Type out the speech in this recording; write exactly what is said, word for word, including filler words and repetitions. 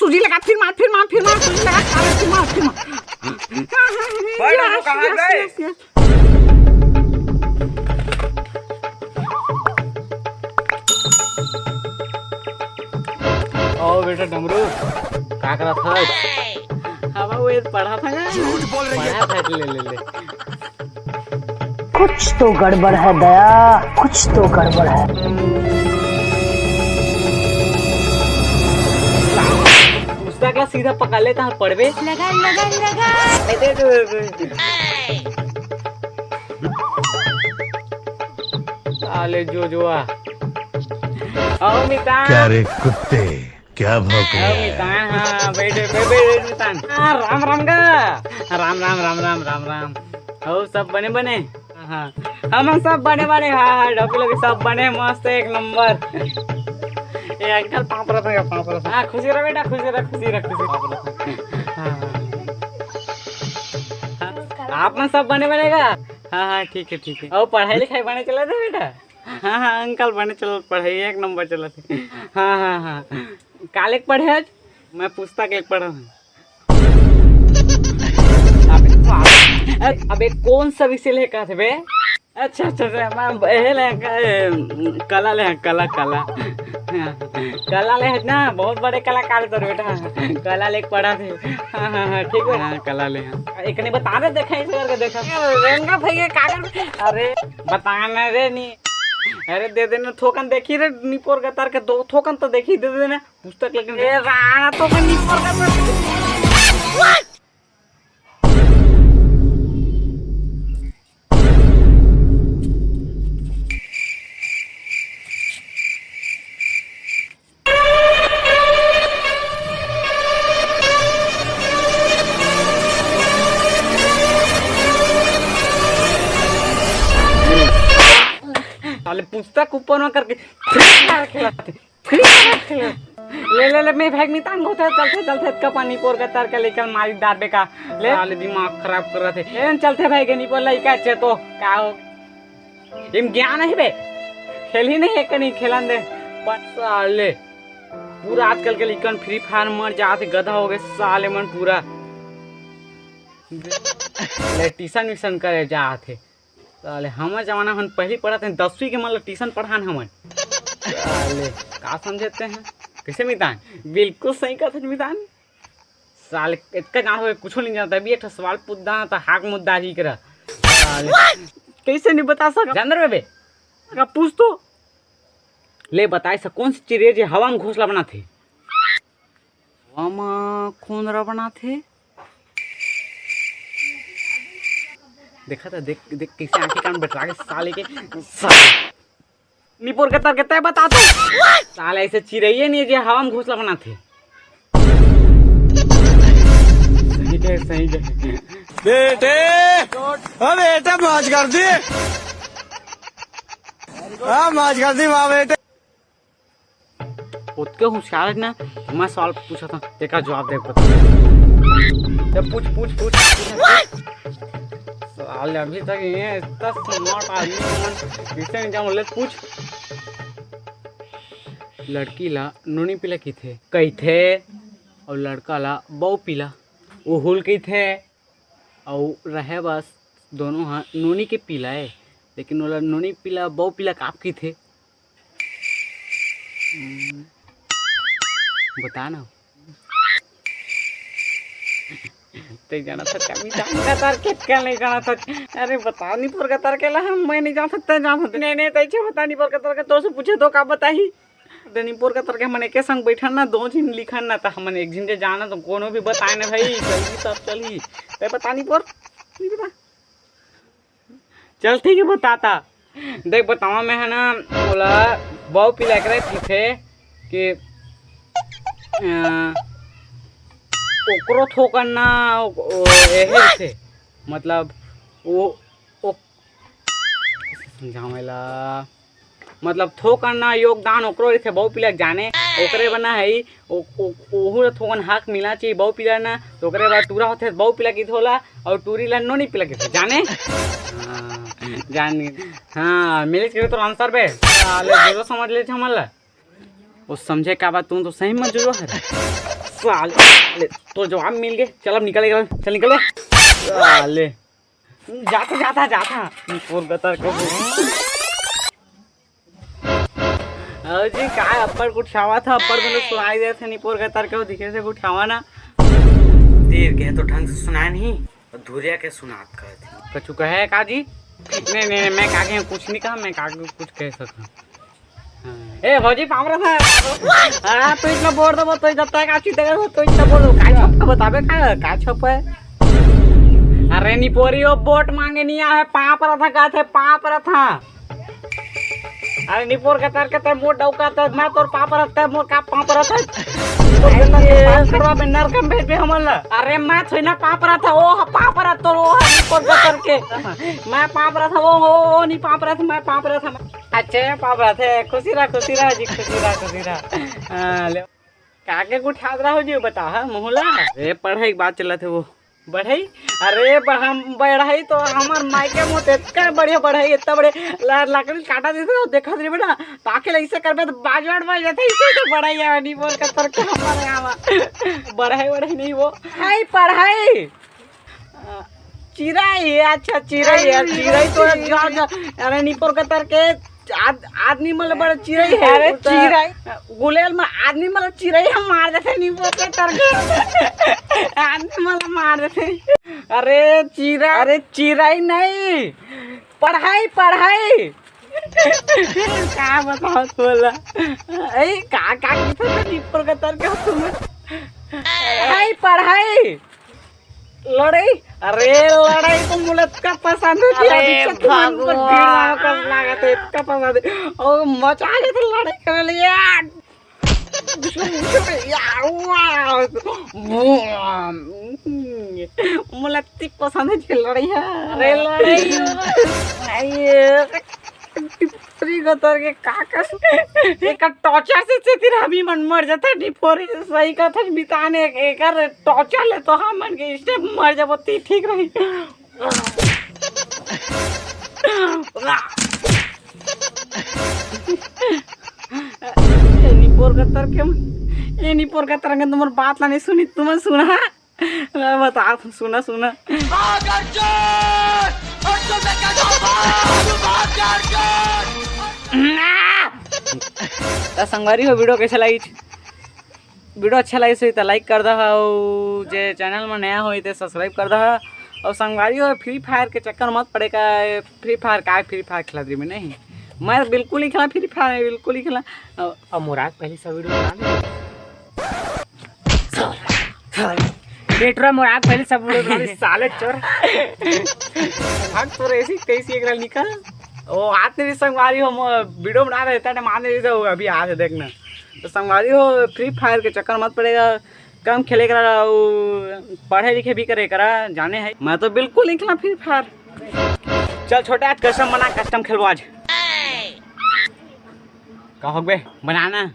सूजी लगा, फिर मार, फिर मार, फिर मार, सूजी लगा, साले, फिर मार, फिर मार। भाई, डमरू कहाँ गए? ओ बेटा डमरू, का करत हस? हवा वो पढ़ा था ना? झूठ बोल रही है। पढ़ा था, ले, ले, ले। कुछ तो गड़बड़ है दया, कुछ तो गड़बड़ है। पुस्तक ला सीधा पकड़ लेता हूँ, पढ़बे। लगा, लगा, लगा। ए, दे, दे, दे, दे। साले जो जो आ। आओ मितान। क्या रे कुत्ते, क्या भौंक रहे हैं? मितान, हाँ, बैठ, बैठ, बैठ, बैठ, मितान। हाँ, राम, राम गा। राम, राम, राम, राम, राम, राम। और सब बने, बने? हाँ, हाँ। हम सब बने, बने, हाँ, हाँ, डॉक्टर लोग सब बने, मस्त, एक नंबर। ए, अंकल, पाँव परत हँव, पाँव परत हँव। हाँ, खुशी रह बेटा, खुशी रह, खुशी रह, खुशी रह। हाँ, हाँ। हाँ, आप मन सब बने, बने गा? हाँ, हाँ, ठीक है, ठीक है। और पढ़ाई लिखाई बने चलत हे बेटा? हाँ, हाँ, अंकल, बने चलत, पढ़ाई एक नंबर चलत हे। हाँ, हाँ, हाँ। का लेके पढ़े आज? मैं पुस्तक लेके पढ़त हँव। अबे, अबे, अबे, कौन सा विषय लेके आथे बे? अच्छा, अच्छा, अच्छा, मैं एहे ले, ए, कला ले, कला, कला। हाँ, कला ले हे ना, बहुत बड़े कलाकार तोर बेटा। कला लेके पढ़त हे। हाँ, हाँ, हाँ, ठीक है। हाँ, कला ले, हाँ। एक नहीं बता दे, देखा इस करके देखा। रेंगा भैया कागज। अरे, बता ना रे नी। अरे, दे देना थोकन देखी रे, निपोर गतर के दो थोकन तो देखी, दे देना। पुस्तक लेकिन ए, राणा तो मैं निपोर गतर। साले पुस्तक ऊपर में करके Free Fire खेलत हे। Free Fire खेलत हे। ले, ले, ले, मैं भाग नहीं तांगो थे, चलते, चलते, का पानी पोर का तर के लेकर मारी दाबे का। ले, साले दिमाग खराब कर रहे थे। ले, चलते भाई, गनी पर लइका छे तो, का हो? इम ज्ञान है बे? खेल ही नहीं है, कहीं खेलन दे। पर साले, पूरा आजकल के लइकन Free Fire मर जात हे, गधा हो गए साले मन पूरा। ले, tuition व्यूशन करे जात हे। साले, हमर जमाना हमन पहली पढ़त हन, दसवीं के मन ल tuition पढ़ान हमन। साले, का समझते हैं? कैसे मितान? बिल्कुल सही कहत हस मितान। साले, इतना जान हो, कुछो नहीं जानता। अभी एक ठो सवाल पूछ दा, तो हाक मुद्दा ही करा। साले, कैसे नहीं बता सका? जान रहे बे? का पूछ तो? ले, बताए सा, कौन सी चिड़िया जे हवा में घोंसला बनाथे? हवा म खोंदरा बनाथे। देखा था, देख, देख कैसे आंखें कान बटरा के साले के, साले। निपोर के तर के तय बता तो। साले ऐसे चिरैये नहीं जे हवा में घोंसला बनाथे। सही कहे, सही कहे। बेटे, हाँ बेटे, मौज कर दी। हाँ, मौज कर दी, वाह बेटे। ओतके होशियार हे ना, मैं सवाल पूछत हँव, तेकर जवाब दे बता। जब पूछ, पूछ, पूछ, पूछ, पूछ। साले अभी तक ये इतना smart आदमी मन, किसे नहीं जान ले, पूछ। लड़की ला नोनी पीला कहिथे, कहिथे, अउ लड़का ला बहू पीला, उहुल कहिथे। अउ रहे बस दोनों ह नोनी के पीला ए, लेकिन ओला नोनी पीला, बहू पीला काप कहिथे। हम्म, बता ना। ते जानत हस का? मैं जानत हस, तार के का नहीं जानत हस। अरे बता, निपोर के तर के ला हम, मैं नहीं जानत हँव, ते जानत हस। नहीं, नहीं, तैं छे बता, निपोर के तर के, तो से पूछे तो का बताही? ते निपोर के तर के हमन एके संग बैठन ना, दो झिन लिखन ना, त हमन एक झिन जे जानन, त कोनो भी बताए ना भाई, चलही सब चलही। ते बता निपोर, नहीं बता। चल ठीक है, बताता। देख बतावा मैं है ना, ओला बहू पीला एकरे पीछे कि, अ, ओकरो थोकन ना, ओ, ओ, एहे रहिथे। मतलब, ओ, ओ, समझावे ला। मतलब, थोकन ना योगदान ओकरो रहिथे, बहू पीला जाने, ओकरे बर ना है, ओ, ओ, ओहू ला थोकन हक मिलना चाहिए, बहू पीला ना, तो ओकरे बर टूरा होथे, बहू पीला कहिथे ओला, अउ टूरी ला नोनी पीला कहिथे, जाने? हाँ, जान गए। हाँ, मिलिस के तो आंसर बे, साले जो समझ ले हमन ला। वो समझे का बात, तू तो सही में जुड़ो है। साले, साले, तो जवाब मिल गए। चल अब निकल, निकल, चल निकल। साले, जाता, जाता, जाता। निपोर गतर के। अरे जी, का अब्बड़ गुठियावत ह, अब्बड़ मतलब सुनाई देत हे, निपोर गतर के, दिखे से गुठियावा ना। तेर के तो ढंग से सुनाय नहीं, अउ धुरिया के सुनात कहत हे। कछु कहे का जी? नहीं, नहीं, नहीं, मैं का कहे, कुछ नहीं कहा, मैं का कुछ कह सकता। ए भौजी, पाँव परत हँव। हाँ, तो इतना बोर देबो, तो इतना तय का चीज देबो, तो इतना बोल, का छपे बताबे, का, का छपे? अरे निपोरी, वो वोट मांगे नहीं आए, पाँव परत हँव, का थे, पाँव परत हँव। अरे निपोर गतर के, ते मोर डौका, ते मैं तोर पाँव परत हँव, ते मोर का पाँव परत हँव। पास करवा में नरक में भेजबे हमन ला। अरे मैं थोड़ी ना पाँव परत हँव, वो ह पाँव परत, तोर वो ह निपोर गतर के। मैं पाँव परत हँव, वो, वो, वो नहीं पाँव परत, मैं पाँव परत हँव। अच्छा, पाँव परत हे, खुशी रह, खुशी रह जी, खुशी रह, खुशी रह। हाँ, ले। काके गुठियात रहो जी, बता, हाँ, मुहला। ए, पढ़ाई के बात चलत हे वो। बढ़ई? अरे, ब-, हम बढ़ई तो हमर मायके में तो इतना बढ़िया बढ़ई, इतना बढ़िया ला-, लकड़ी काटा देथे, वो देखत रहिबे ना, ताके ले ऐसे करबे तो बाजवाड़ बाज जाथे, ऐसे तो बढ़ई है, नहीं बोल के तर के हमारे यहाँ। बढ़ई, बढ़ई नहीं वो। हाय, पढ़ई। चिरई हे, अच्छा, चिरई हे, चिरई तो जा, जा, अरे, निपोर गतर के आद-, आदमी मन ले बड़े चिरई हे। अरे, उल्टा चिरई। गुलेल में आदमी मन ले चिरई हे मार देथे, निपोर गतर के। आदमी मन ले मार देथे। अरे, चिरई, अरे, चिरई नहीं, पढ़ई, पढ़ई। का बताओ तोला? ए, का, का किथे निपोर गतर के तुम? पढ़ई, पढ़ई। लड़ई? अरे लड़ई तो मोला इतना पसंद हे कि अरे अभी तक मन पर भगवान। भीड़ लागे कस लागत हे, इतना पसंद हे। और मजा आ जाता लड़ई करे ले यार। या, वाह। मोला इतनी पसंद हे जे लड़ई हे। अरे लड़ई। अरे। निपोरी गतर के का कर, एकर टॉर्चर से, से फिर हम ही मन मर जाता, निपोरी से सही कथा बिताने, एकर टॉर्चर ले तो हम मन के स्टेप मर जाबो, ती ठीक रही। ए निपोर गतर के, ए निपोर गतर के, तुम्हार बात ला नहीं सुनी, तुमन सुना। मैं बता, सुना, सुना। भाग अर्जुन! अर्जुन ने क्या कहा? भाग, भाग अर्जुन! त संगवारी हो, वीडियो कैसे लागिस? वीडियो अच्छा लागिस होही त लाइक कर दहा, अउ जे चैनल में नया होही ते सब्सक्राइब कर दहा। अउ संगवारी हो, फ्री फायर के चक्कर मत पड़े का, फ्री फायर का, फ्री फायर खेला दी मैं नहीं, मैं बिल्कुल ही खेला फ्री फायर, बिल्कुल ही खेला। अउ, अउ मोराक पहली सब वीडियो बना दे। पेटरा मोर आग पहले सब उड़े बना दे, साले चोर। भाग तोर ऐसी तैसी एक राल निकल। ओ, आत नहीं संगवारी हो, मो-, वीडियो बना रहे थे, मार नहीं रहे, अभी आ रहे, देखना। तो संगवारी हो, फ्री फायर के चक्कर मत पड़ेगा, कम खेले करा, उ पढ़े लिखे भी करे करा, जाने है। मैं तो बिल्कुल नहीं खेला फ्री फायर। चल छोटे, आज कस्टम बना, कस्टम खेलबो आज। का हो बे, बनाना?